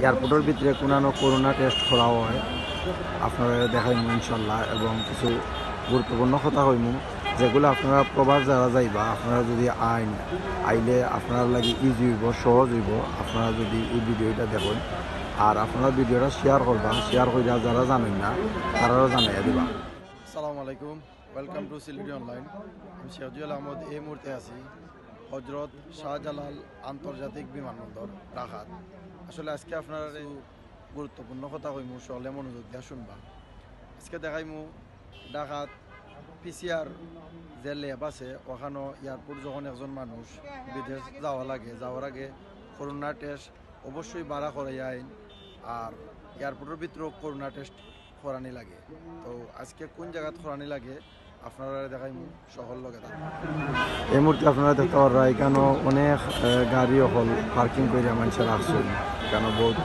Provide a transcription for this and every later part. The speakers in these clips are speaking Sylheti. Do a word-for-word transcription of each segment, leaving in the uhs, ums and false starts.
এয়ারপোর্টর ভিতরে কুনানো করোনা টেস্ট করা অয়, আপনারারে দেখাইমু ইনশাল্লাহ, এবং কিছু গুরুত্বপূর্ণ কথা কইমু, যেগুলা আপনারা প্রবাস যারা যাইবা, আপনারা যদি আইন, আইলে আপনারার লাগি ইজি অইবো, সহজ অইবো, আপনারা যদি এই ভিডিওটা দেখইন। আর আপনারা ভিডিওটা শেয়ার করবা, শেয়ার কইরা যারা জানইন না, তারারও জানাইয়া দিবা। আসসালামু আলাইকুম, ওয়েলকাম টু সিলেটি অনলাইন। আমি শেখ জুয়েল আহমদ, এই মুহূর্তে আছি হজরত শাহজালাল আন্তর্জাতিক বিমানবন্দর, ঢাকাত। আসলে আজকে আপনারারে গুরুত্বপূর্ণ কথা কইমু, সকলে মনোযোগ দিয়া শুনবা। আজকে দেখাইমু ঢাকাত পিসিআর যে ল্যাব আছে, ওখানো এয়ারপোর্ট যখন একজন মানুষ বিদেশ যাওয়া লাগে, যাওয়ার আগে করোনা টেস্ট অবশ্যই বারা করাইয়া আইন, আর এয়ারপোর্টর ভিতরেও করোনা টেস্ট করানি লাগে। তো আজকে কোন জাগাত করানি লাগে আপনারারে দেখাইমু, সকল লগে থাকবা। এই মুহূর্তে আপনারা দেখতা পাররা, এখানো অনেক, আহ, গাড়ি অকল পার্কিং করিয়া মানষে রাখছইন। এখানো বহুত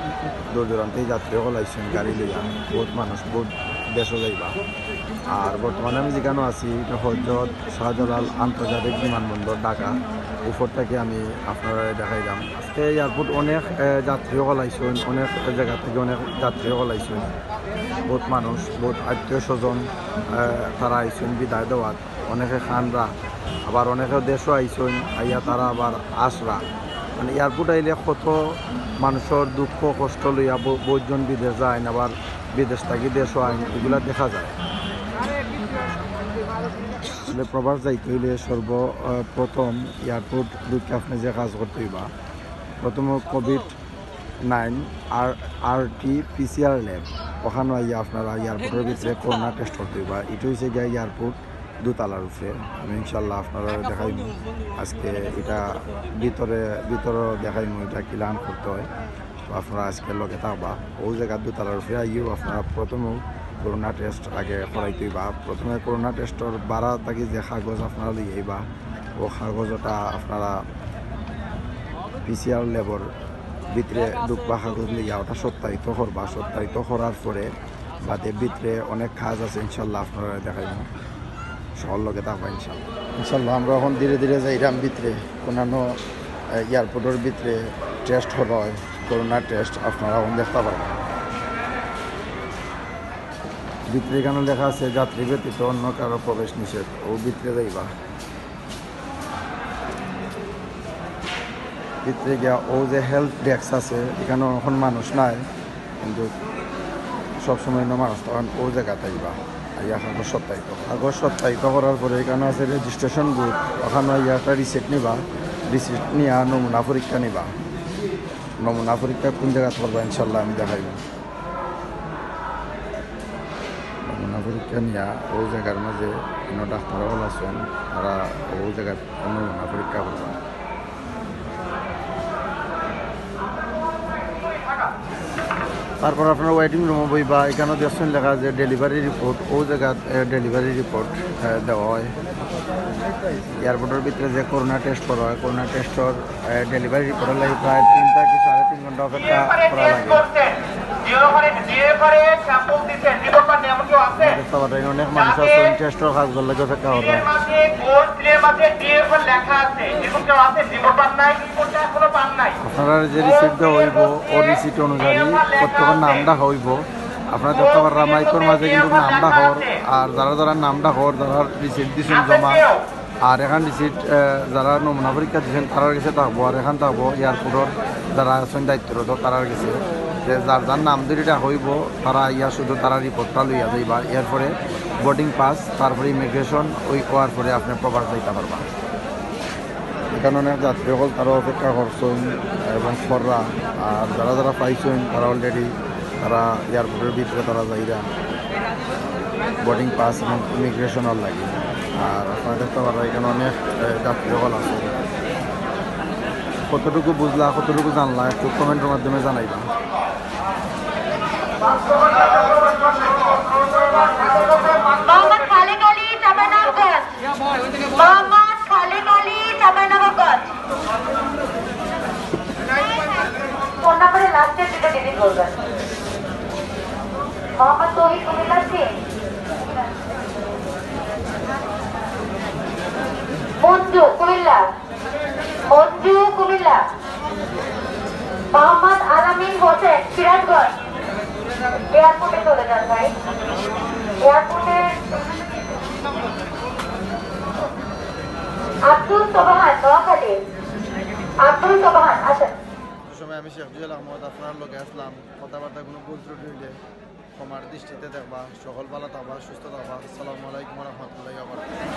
দূর দূরান্তে যাত্রী অকল আইছইন গাড়ি লইয়া, বহুত মানুষ, বহুত দেশো যাইবা। আর বর্তমানে আমি যেখানো আছি, এটা হজরত শাহজালাল আন্তর্জাতিক বিমানবন্দর, ঢাকা। উপর থাকি আমি আপনারারে দেখাইলাম। আজকে এয়ারপোর্ট অনেক, আহ, যাত্রী অকল আইছইন, অনেক জাগা থাকি অনেক যাত্রী অকল আইছইন। বহুত মানুষ, বহুত আত্মীয় স্বজন, আহ, তারা আইছইন বিদায় দেওয়াত। অনেকে খানরা, আবার অনেকে দেশো আইছইন, আইয়া তারা আবার আসরা। মানে এয়ারপোর্ট আইলে কত মানুষর দুঃখ কষ্ট লইয়া ব-, বহুতজন বিদেশ যাইন, আবার বিদেশ থাকি দেশো আইন, এগুলা দেখা যায়। আসলে প্রবাস যাইতে অইলে সর্ব, আহ, প্রথম এয়ারপোর্ট ঢুকে আপনি যে কাজ করতে অইবা, প্রথম কোভিড নাইন আর আরটি পিসিআর ল্যাব, ওখানো আইয়া আপনারা এয়ারপোর্টর ভিতরে করোনা টেস্ট করতে অইবা। এটা অইছে গিয়া এয়ারপোর্ট দোতলার উপরে। আমি ইনশাল্লাহ আপনারারে দেখাইমু আজকে, এটা ভিতরে, ভিতরে দেখাইমু এটা কিলান করতে হয়। তো আপনারা আজকে লগে থাকবা। ও জাগা দোতলার উপরে আইয়াও আপনারা প্রথমে করোনা টেস্ট আগে করাইতে অইবা। প্রথমে করোনা টেস্টর বারা থাকি যে কাগজ আপনারা লইয়া আইবা, ও কাগজ ওটা আপনারা পিসিআর ল্যাবর ভিতরে ঢুকবা, কাগজ লইয়া ওটা সত্যায়িত করবা। সত্যায়িত করার পরে বাদে ভিতরে অনেক কাজ আছে, ইনশাল্লাহ আপনারারে দেখাইমু। সকল লগে থাকবা ইনশাল্লাহ। ইনশাল্লাহ আমরা এখন ধীরে ধীরে যাইরাম ভিতরে, কোনানো, আহ, এয়ারপোর্টর ভিতরে টেস্ট করা হয়, করোনা টেস্ট আপনারা এখন দেখতা পারবা। ভিতরে এখানো লেখা আছে, "যাত্রী ব্যতীত অন্য কারো প্রবেশ নিষেধ।" ও ভিতরে যাইবা। ভিতরে গিয়া ও যে হেল্প ডেস্ক আছে, এখানো এখন মানুষ নাই, কিন্তু সবসময় ইনো মানুষ তখন ও জাগাত আইবা। আইয়া কাগজ সত্যায়িত, কাগজ সত্যায়িত করার পরে এখানো আছে রেজিস্ট্রেশন বুথ, ওখানো আইয়া একটা রিসিট নিবা, রিসিট নিয়া নমুনা পরীক্ষা নিবা। নমুনা পরীক্ষা কোন জাগাত করবা ইনশাল্লাহ আমি দেখাইমু। নমুনা পরীক্ষা নিয়া ও জাগার মাঝে কোনো ডাক্তার অকল আছইন, তারা ও জাগাত নমুনা পরীক্ষা করবা। তারপর আপনারা ওয়েটিং রুমো বইবা, এখানো দেখছইন লেখা যে ডেলিভারি রিপোর্ট, ও জাগাত, এ, ডেলিভারি রিপোর্ট, এ, দেওয়া হয়। এয়ারপোর্টর ভিতরে যে করোনা টেস্ট করা হয়, করোনা টেস্টর, এ, ডেলিভারি রিপোর্টর লাগি প্রায় তিন থাকি সাড়ে তিন ঘন্টা অপেক্ষা করা লাগে। দেখতে পাচ্ছেন, অনেক মানুষ আছইন টেস্টর কাগজর লাগি অপেক্ষা করা। আপনারারে যে রিসিট দেওয়া অইবো, ও রিসিট অনুযায়ী প্রত্যেকের নাম ডাকা অইবো। আপনারা দেখতে পাররা মাইকর মাঝে কিন্তু নাম ডাকর, আর যারা যারা নাম ডাকর, যারা রিসিট দিছইন জমা, আর এখান রিসিট, আহ, যারা নমুনা পরীক্ষা দিছইন তারার গেছে থাকবো, আর এখান থাকবো এয়ারপোর্টর যারা আছইন দায়িত্বরত তারার গেছে। যে যার যার নাম ধরি ডাকা অইবো, তারা আইয়া শুধু তারা রিপোর্টটা লইয়া যাইবা। এরপরে বোর্ডিং পাস, তারপরে ইমিগ্রেশন, ওই হওয়ার পরে আপনি প্রবাস যাইতা পারবা। এখানো অনেক যাত্রী অকল তারা অপেক্ষা করছইন এবং কররা, আর যারা যারা পাইছইন তারা already তারা এয়ারপোর্টর ভিতরে তারা যাইরা বোর্ডিং পাস এবং ইমিগ্রেশনর লাগি। আর আপনারা দেখতে পাররা এখানো অনেক, এ, যাত্রী অকল আছে। কতটুকু বুঝলা, কতটুকু জানলা, একটু কমেন্টর মাধ্যমে জানাইবা। মোহাম্মদ খালেক আলী, চাঁপাইনবাবগঞ্জ। মোহাম্মদ খালেক আলী, চাঁপাইনবাবগঞ্জ। ফোন নাম্বারে লাস্টের দুটো ডিজিট বলবেন। মোহাম্মদ তৌহিদ কুমিল্লা, সিন। মঞ্জু কুমিল্লা। মঞ্জু কুমিল্লা। মোহাম্মদ আলামিন হোসেন। এয়ারপোর্টে চলে যান ভাই। এয়ারপোর্টে আব্দুল সোবহান, নোয়াখালী। আব্দুল সোবহান, আচ্ছা। সময় আমি শেখ জুয়েল আহমদ আপনার লগে আসলাম, কথাবার্তা কোনো ভুল ত্রুটি হইলে ক্ষমার দৃষ্টিতে দেখবা। সকল ভালো থাকবা, সুস্থ থাকবা। আসসালামু আলাইকুম ওয়া রাহমাতুল্লাহি ওয়া বারাকাতুহু।